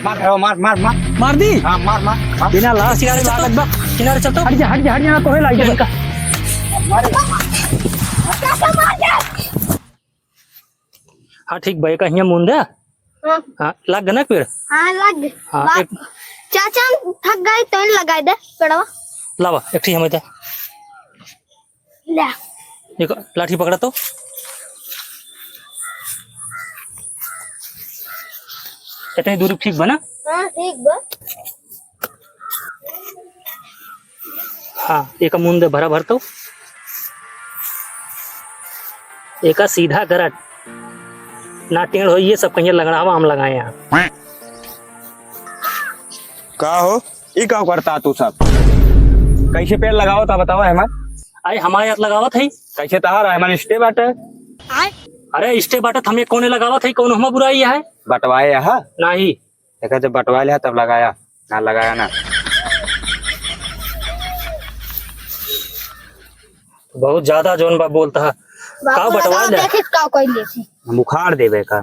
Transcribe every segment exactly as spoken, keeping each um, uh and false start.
मार, मार, मार, मार। मार दी? हाँ, मार, मार, मार। बिना लाश किनारे चल तो। किनारे चल तो। हट जा, हट जा, हट जा, ना तोहे लाग जा। इनका। हाँ, ठीक बा, एक हियाँ मुन दे। हाँ। हाँ, लाग गए ना पेड़? हाँ, लाग गए। हाँ, वाह। एक चाचा, हम थक गए, तो लगाए दे पेड़वा। लावा, एक ठी हमें दे। ले। देखो, लाठी पकड़ा तो। इतनी दूरी ठीक बा ना? हाँ, ठीक बा। हाँ, एक मुंदे भरा भर तो। एका सीधा करत। ना टेढ़ होई, ये सब कहिए लगड़ा हवा हम लगाए हैं। का हो, ई का करता तू सब? कैसे पेड़ लगावत ह, बतावा हमार? अरे, हमारे याद लगावत है। कैसे तहार है, हमारे स्टे बाटे। अरे, स्टे बाटे, हमें कौन लगावत है, कौन हमार बुराई है? बटवाए यहाँ? नहीं। देखा, जब बटवाए लिया, तब लगाया, ना लगाया ना। बहुत ज्यादा जोन बा बोलता है। का बाबू बटवाए लगाओ, ले? देखी का कोई लेती। हम उखाड़ देबे का।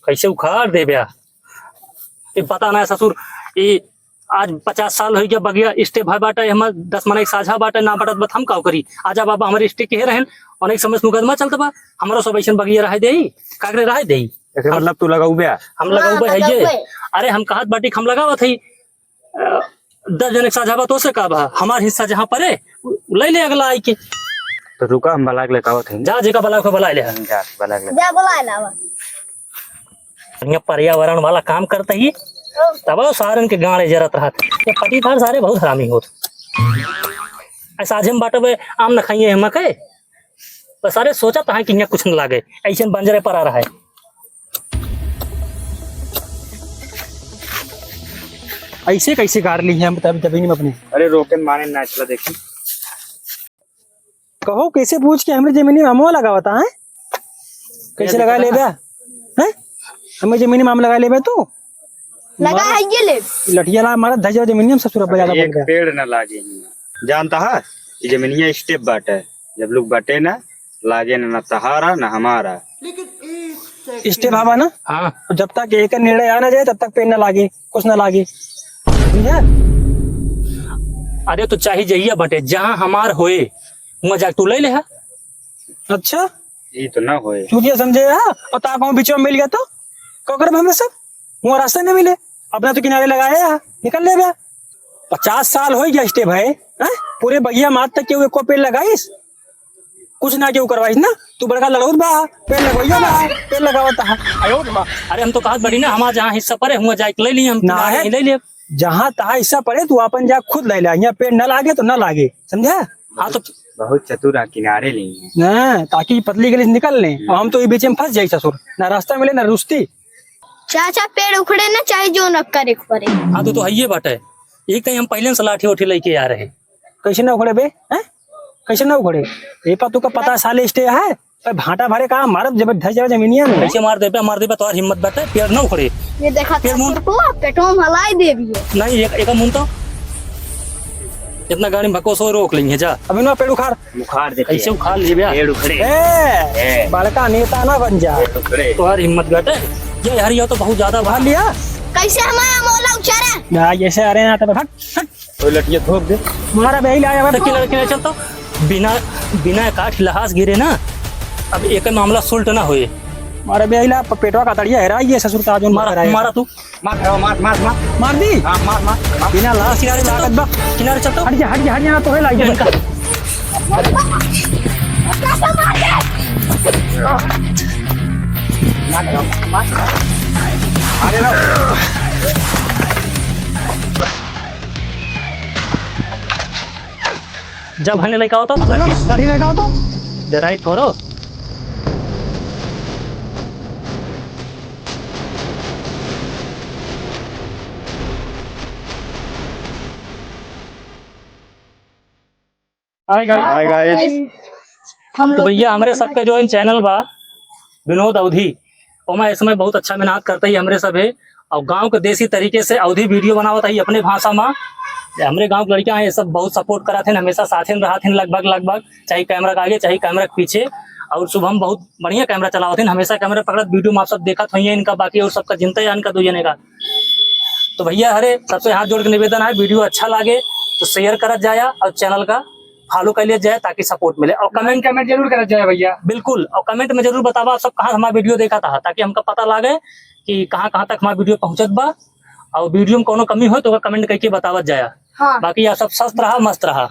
कैसे उखाड़ देबे? ये पता ना ससुर, ये आज पचास साल हो गया, बगिया स्टे भय बाटे, हम दस मनई साझा बाटे, ना बटत बत हम का करी? आजा बाबा, हमारे स्टे के रहन, अनेक समय से मुकदमा चलत बा, हमरो सब ऐसन बगिया रहे देई, काकरे रहे देई। एकर मतलब तू लगौबे? हम लगौबे हाँ, है ये। लगौबे। अरे, हम कहत बाटी, हम लगावत है, अ, दस जने के साझा बा, तो से का बा? हमार हिस्सा जहाँ परे, उ ले ले अगला आई के। तो रुका, हम बलाक लेके आवत हई। जा, जेका बलाक हो, बलाए ले। जा, बलाक ले। जा, बलाए लावा। बढ़िया पर्यावरण वाला काम करते ही, तब सारन के गाड़े जरत रहत। ये पटीदार सारे बहुत हरामी होत। ऐसा आज हम बाटे बे, आम न खाइए हम के। बस सारे सोचत हैं कि यहाँ कुछ न लागे, ऐसे बंजरे पड़ा रहा है। ऐसे कैसे गाड़ ली है हम तब जमीन में अपनी? अरे रोकन माने ना, चला देखी। कहो, कैसे पूछ के हमरे जमीनी में अमवा लगावता है? कैसे लगा लेबे? हैं? हमें जमीनी में आम लगा लेबे तू? लगा है ये ले। लठिया ला मारा, धजा जमीनी में ससुर बजा एक बोल गया। पेड़ न लागे। जानता है, ये जमीनिया स्टेप बाटे, जब लोग बटे ना, लागे ना, ना तहारा, ना हमारा। स्टेप हवा ना? हाँ। जब तक एक निर्णय आ ना जाए, तब तक पेड़ ना लागे, कुछ ना लागे। समझा? अरे तो चाहे जहिया बटे, जहाँ हमार होए, हुआं जाके तू ले ले हा। अच्छा? ई तो ना होए। चूतिया समझे हा? और ता कहूँ बीच में मिल गया तो? का करब हमें सब? हुआं रास्ता नहीं मिले। अपना तो किनारे लगाए हा, निकल ले बे। पचास साल हो गया स्टे भाई, हैं? पूरे बगिया मात तक केहू एको पेड़ लगाइस? कुछ ना केहू करवाइस ना? तू बड़का लड़ौत बा, पेड़ लगवाइयो ना, पेड़ लगावत हा। अरे हम तो कहत बाटी ना, हमार जहाँ हिस्सा परे, हुआं जाके ले ली हम, ना किनारे है। ही ले ले। जहाँ तहाँ हिस्सा पड़े, तू आपन जा खुद ले ले। यहाँ पेड़ न लागे तो न लागे, समझा? हाँ, तो बहुत चतुर आ, किनारे ले हैं। हाँ, ताकि पतली गली से निकल लें। और हम तो ये बीच में फंस जाई ससुर, ना रास्ता मिले ना रुस्ती। चाचा, पेड़ उखड़े ना, चाहे जो न करे पड़े। हाँ, तो, तो हइये बाटे। एक तो हम पहले से लाठी उठी लेके आ रहे। कैसे ना उखड़े बे? हैं? कैसे ना उखड़े? ये पा तुका पता है, साले स्टे है। अरे भाटा भरे का मारब, जब धस जावे जमीनिया में। कैसे मार देबे, मार देबे, तोहार हिम्मत बाटे, पेड़ ना उखड़े। ये देखा पेड़ मुंड। ससुरपुआ, पेटवा में हलाई देबी है। नहीं, एक, एक मुंड तो। इतना गाड़ी में भको सो रोक लेंगे जा। अभी ना पेड़ उखाड़। उखाड़ देते कैसे हैं। उखाड़ लेबे? पेड़ उखड़े। ए, ए। बड़का नेता ना बन जा। पेड़ उखड़े। तोहार हिम्मत बाटे। ये यार, ये तो बहुत ज्यादा उखाड़ लिया। कैसे हमारा मोला उचारा? ना, जैसे अरे ना, तो हट। ओए लठिया ठोक दे। मारा बे, ला, आवा। तो किनारे, किनारे चल तो। बिना, बिना काठ लहास गिरे ना, अब एक मामला सुलट ना होए। मारा बे, ला, प-, पेटवा का तड़िया हेरा, ये ससुर का जोन मारा, मारा है। मारा तू। मार, मार, मार, मार। मार दी? हाँ, मार, मार, मार। बिना लहास किनारे चल तो। लागत बा। किनारे चल तो। हट जा, हट जा, हट जा, ना तो है लाइए। इनका। मार, मार। अरे ना। जब हने लेके आओ तो। गाड़ी लेके आओ तो। जरा ही थोरो। हाय गाइस। हाय गाइस। तो भैया, हमरे सबके जो इन चैनल बा, विनोद अवधी, ओमा इस समय बहुत अच्छा मेहनत करते ही हमरे सब है। और गांव के देसी तरीके से अवधी वीडियो बनावत है अपने भाषा में। ये हमरे गांव के लड़कियां हैं, ये सब बहुत सपोर्ट करत हैं, हमेशा साथ में रहत हैं लगभग, लगभग, चाहे कैमरा के आगे, चाहे कैमरा के पीछे। और शुभम बहुत बढ़िया कैमरा चलावत हैं, हमेशा कैमरा पकड़त वीडियो में आप सब देखत होइए इनका, बाकी और सबका जिनते हैं इनका दो जने का। तो भैया हरे सबसे हाथ जोड़ के निवेदन है, video अच्छा लागे तो share करत जाया और channel का follow कर लिया जाए ताकि support मिले। और comment comment जरूर करत जाए भैया। बिल्कुल, और comment में जरूर बतावा आप सब कहाँ हमारा video देखा था, ताकि हमका पता लागे कि कहाँ कहाँ तक हमारा video पहुँचत बा। और video में कोनो कमी हो तो ओकर comment करके बतावत जाया। हाँ। बाकी आप सब स्वस्थ रहा, मस्त रहा।